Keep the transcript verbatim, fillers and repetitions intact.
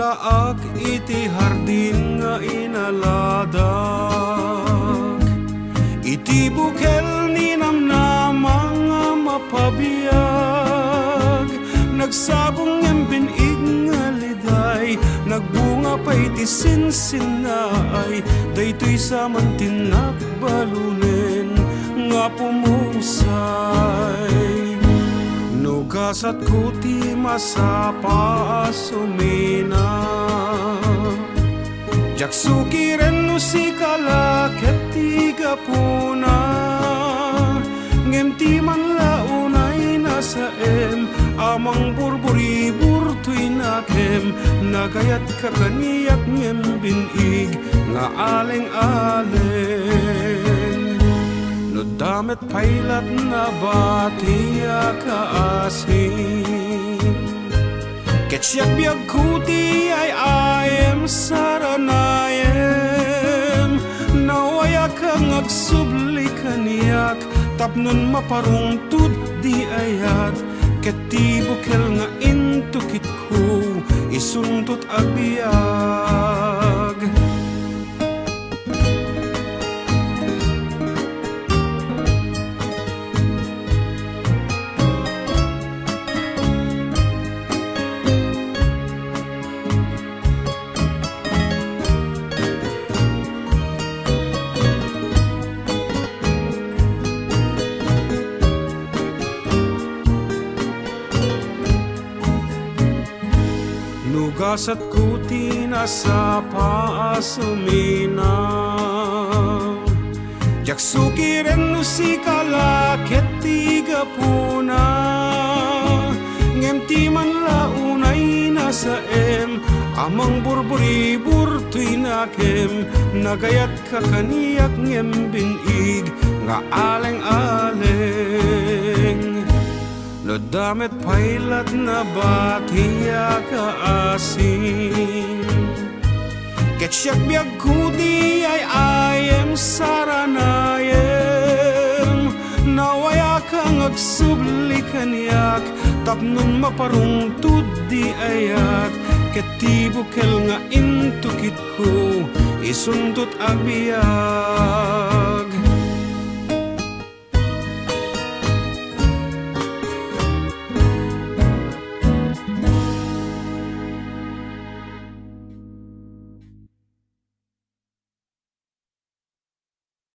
Ak iti hardin nga inaladak, iti bukel ni namnama nga mapabiag. Nagsabong ngem bin-ig nga liday, nagbunga pay ti sinsinnaay. Daytoy sa man ti nakbalunen nga pumusay. No gasatko ti masapa a sumina, diak sukiren no sika la ket ti gapuna. Ngem ti man la unay nasaem a mangburburibur toy nakem, nagayatka kaniak ngem bin-ig nga aleng-aleng. No damet pay latna batiak a asin, ket siak biagko ti ay-ayem saranayem. Nawayak nga agsubli kaniak tapnon maparungtod di ayat, ket ti bukel nga intukitko isuntot a biag. No gasatko ti nasapa a sumina, diak sukiren no sika la ket ti gapuna. Ngem ti man la unay nasaem a mangburburibur toy nakem, nagayatka kaniak ngem bin-ig nga aleng-aleng. No damet pay latna batiak a asin, ket siak biagko ti ay-ayem saranayem. Nawayak nga agsubli kaniak tapnon maparungtod di ayat, ket ti bukel nga intukitko isuntot a biag.